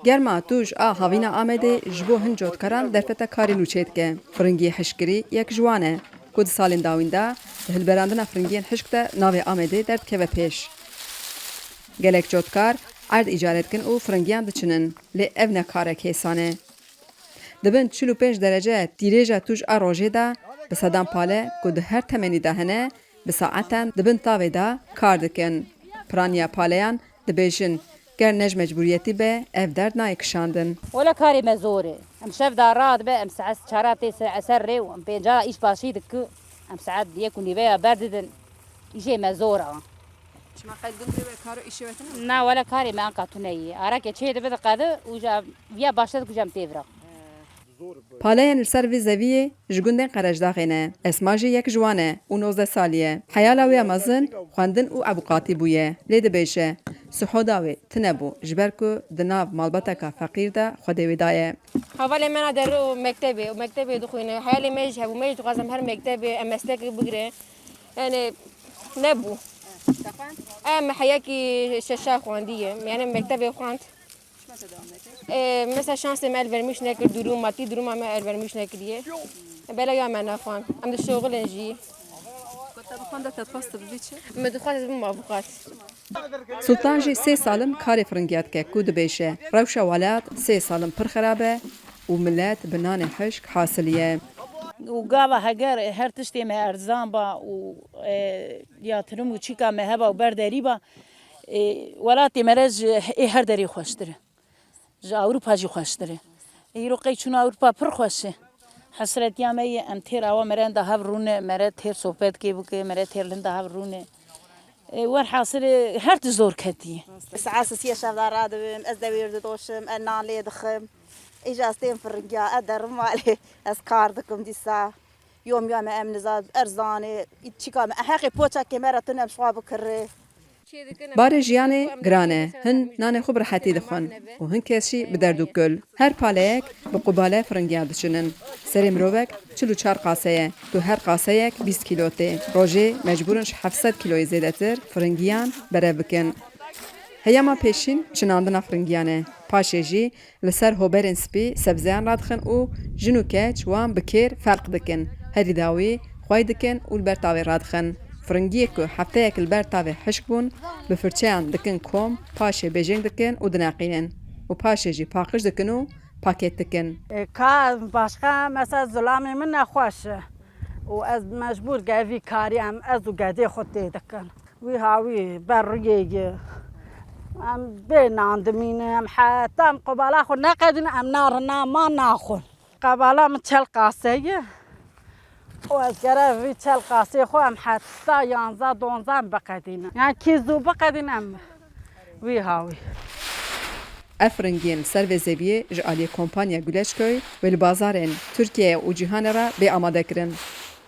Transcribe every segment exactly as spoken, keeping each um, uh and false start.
Germa tûj a havîna Amedê ji bo hin cotkaran derfeta karê nû çêdike. Firingiyê hişkkirî yek ji wan e, ku di salên dawîn de di hilberandina firingiyên hişk de navê Amedê derdikeve pêş. Gelek cotkar erd îcare dikin û firingiyan diçinin, lê ev ne karek hêsan e. Di bin çil û pênc derece tîrêja tûj a rojê de bi sedan pale ku di her temenî de hene, bi saetan di bin tavê de kar dikin. Piraniya paleyan dibêjin, ger ne ji mecbûriyetî be, ev derd nayê kişandin. Wele karê me zor e. Em şev da radibe, em saet çara tê ser eser rê û em pênca îş başî diki. Em saet yek û nîveya berdidin. Îşê me zor a. Şima qey gund rê we kar û îşê we tune? Na, wele karê me anka tune yî. Arake çê dibe diqedi û ja viya başte diku jem tê vira. Paleyên li ser vî zeviyê ji gundên Qerejdaxê ne. Esma jî yek ji wan e û nozdeh salî ye. Heyala wê ya mezin xwendin û ebûqatî bûye. Lê dibêje, sihoda wê tune bû, ji ber ku di nav malbateka feqîr de Xwedê wê daye. Hevalê me na derê û mektebê û mektebê dixwîne. Heyalê me jî hebû, me jî dixwazim her mektebê em meslekê bigire. Yani nebû. Em heyekî şeşa xwendiye. Yani mektebê xwend. Ê, mesela şansê me elvermiş nekir, durûma, tî durûma me elvermiş nekiriye. Bela ya me nexwan. Em dişoxilin jî. Ku te bixwanda te dixwest tu bibî çi? Min dixwest ez bibim avukat. Sultan jî sê sal in karê firingiya dike ku dibêje, rewşa welat sê sal in pir xerab e û milet bi nanê hişk hasiliye. Û gava heger her tiştê me erzan ba û, e, yatirim û çîka me heba û ber derî ba, e, welatê me re ji ê her derê xweştir e. Ji Ewropa jî xweştir e. Îro qey çûna Ewropa pir xweş e. Hesretiya me ye, em têr awa merenda hev rûne, mere têr sohbet kê bike, mere têr linda hev rûne. E, werhasil e, her tişt zor ketiye. Saet sisiyê şev de radibim, ez dewêr didoşim, ez nan lê dixim. Îja ez tên firingiya, ez derim malê, ez kar dikim dîsa. Yom ya me em niza erzanê, çîka me, heqê poçekê me re tune em ji xwe bikirê. Barê jiyanê giran e. Hin nanê xwe bi rehetî dixwin û hin kes jî bi derd û kul. Her paleyek bi qubale firingiyan diçinin. Serê mirovek çil û çar qase ye. Tu her qaseyek bîst kîlo tê. Rojê mecbûr in ji heft sed kîloyê zêdetir firingiyan berev bikin. Heyama pêşîn çinandina firingiyan e. Paşê jî li ser hoberên spî sebzeyan radixin û jin û keç wan bi kêr ferq dikin. Herî dawî xwey dikin û li ber tavê radixin. Firingiyê ku hefteyek li ber tavê hişk bûn, bi firçeyan dikin kom, paşê bêjeng dikin û dineqînin û paşê jî paqij dikin û paket dikin. E, ka başka mesela zilamê min nexweş e û ez mecbûr ge vî karî em ez û gedê xwe tê dikin. Wî hawî ber rûyê ye. Em bê nan dimîne, em heta em qubala xwe neqedîne, em na rina ma naxwin. Qebala min çel qase ye. Û ez gere vî çel qasê xwe em heta yanza donza em biqedîne. Yani kî zû biqedîne em wî hawî. Ev firingiyên li ser vê zeviyê ji aliyê kompanya Güleçköy wê li bazarên Tirkiye û cîhanê re bê amade kirin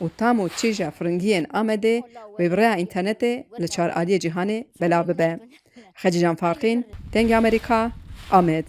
û tam û çîja firingiyên Amedê wê bi rêya înternetê li çar aliyê cîhanê belav bibe. Xecîcan Farqîn, Dengê Amerîka, Amed.